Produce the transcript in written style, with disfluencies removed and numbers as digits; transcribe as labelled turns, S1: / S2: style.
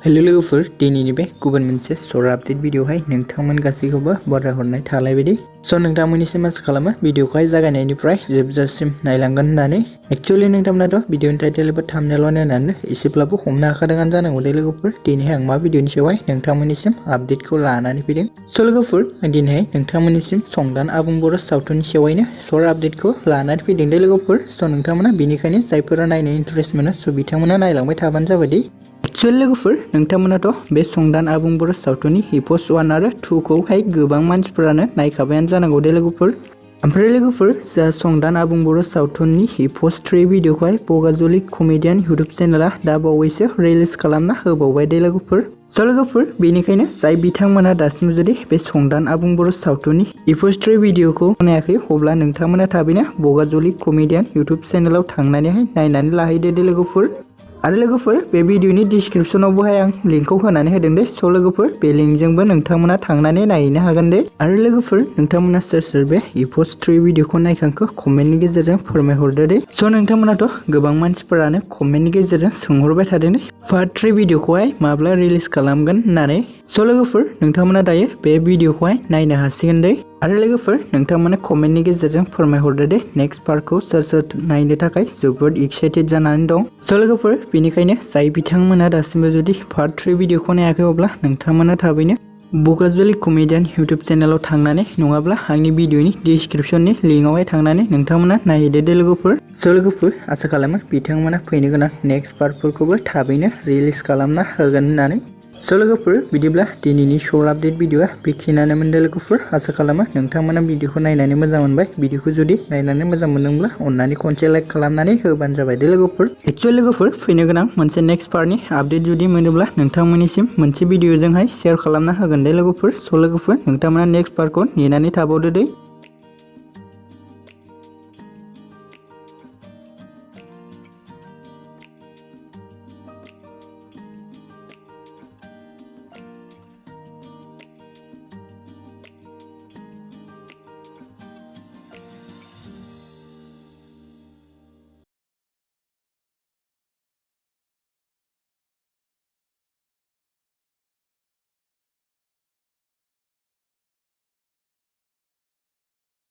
S1: hello लोगोफोर दिनैनि बे गुबुन मोनसे सर आपडेट भिडिअहाय नोंथांमोन गासैखौबो बराय हरनाय थालायबायदि स' नोंथांमोननिसिम आसा खालामो भिडिअखौहाय जागायनायनिफ्राय जोबजासिम नायलांगोन होननानै एक्चुअली नोंथांमोनाथ' भिडिअनि टाइटेल एबा थाम्बनेइल नायनानै एसेब्लाबो हमनो हाखादोंआनो जानांगौ दे लोगोफोर दिनैहाय आं मा भिडिअनि सायावहाय नोंथांमोननिसिम आपडेटखौ लानानै फैदों स' लोगोफोर आं दिनैहाय नोंथांमोननिसिम संदान आबुं बर' सावथुननि सायावहायनो सर आपडेटखौ लानानै फैदों दे लोगोफोर स' नोंथांमोना बेनिखायनो जायफोरा नायनो इन्टारेस्ट मोनो स' बिथांमोना नायलांबाय थाबानो जाबाय दे एक्चुअली लोगोफोर नोंथांमोनाथ' बे संदान आबुं बर' सावथुननि एपिसड 1 आरो 2 खौहाय गोबां मानसिफोरानो नायखाबायानो जानांगौ दे लोगोफोर ओमफ्राय लोगोफोर जा संदान आबुं बर' सावथुननि एपिसड 3 भिडिअखौहाय बगाजुलि कमेडियान इउटुब चेनेला दा बावैसो रिलिज खालामना होबावबाय दे लोगोफोर स' लोगोफोर बेनिखायनो जाय बिथांमोना दासिम जुदि बे संदान आबुं बर' सावथुननि एपिसड 3 भिडिअखौ नायाखै अब्ला नोंथांमोना थाबैनो बगाजुलि कमेडियान इउटुब चेनेलाव थांनानैहाय नायनानै लाहैदो दे लोगोफोर आरो लोगोफोर बे भिडिअनि डिस्क्रिप्शनावबोहाय आं लिंकखौ होनानै होदों दे स' लोगोफोर बे लिंकजोंबो नोंथांमोना थांनानै नायहैनो हागोन दे आरो लोगोफोर नोंथांमोना सोर सोर बे एपिसड 3 भिडिअखौ नायखांखो कमेन्टनि गेजेरजों फोरमायहरदो दे स' नोंथांमोनाथ' गोबां मानसिफोरानो कमेन्टनि गेजेरजों सोंहरबाय थादों दे पार्ट 3 भिडिअखौहाय माब्ला रिलिज खालामगोन होननानै स' लोगोफोर नोंथांमोना दायो बे भिडिअखौहाय नायनो हासिगोन दे आरो लोगोफोर नोंथांमोना कमेन्टनि गेजेरजों फोरमायहरदो दे नेक्स्ट पार्टखौ सोर सोर नायनो थाखाय जोबोद एक्साइटेड जानानै दं स' लोगोफोर बेनिखायनो जाय बिथांमोना दासिमबो जुदि पार्ट 3 भिडिअखौ नायाखै अब्ला नोंथांमोना थाबैनो बगाजुलि कमेडियान इउटुब चेनेलाव थांनानै नङाब्ला आंनि भिडिअनि डिस्क्रिप्शननि लिंकआवहाय थांनानै नोंथांमोना नायहैदो दे लोगोफोर स' लोगोफोर आसा खालामो बिथांमोना फैनो गोनां नेक्स्ट पार्टफोरखौबो थाबैनो रिलिज खालामना होगोन होननानै स' लोगोफोर बिदिब्ला दिनैनि शर्ट आपडेट भिडिअआ बेखिनियानोमोन दे लोगोफोर आसा खालामो नोंथांमोना भिडिअखौ नायनानै मोजां मोनबाय भिडिअखौ जुदि नायनानै मोजां मोनदोंब्ला अननानै खनसे लाइक खालामनानै होबानो जाबाय दे लोगोफोर एक्चुअली लोगोफोर फैनो गोनां मोनसे नेक्स्ट पार्टनि आपडेट जुदि मोनोब्ला नोंथांमोननिसिम मोनसे भिडिअजोंहाय शेयार खालामना होगोन दे लोगोफोर स' लोगोफोर नोंथांमोना नेक्स्ट पार्टखौ नेनानै थाबावदो दे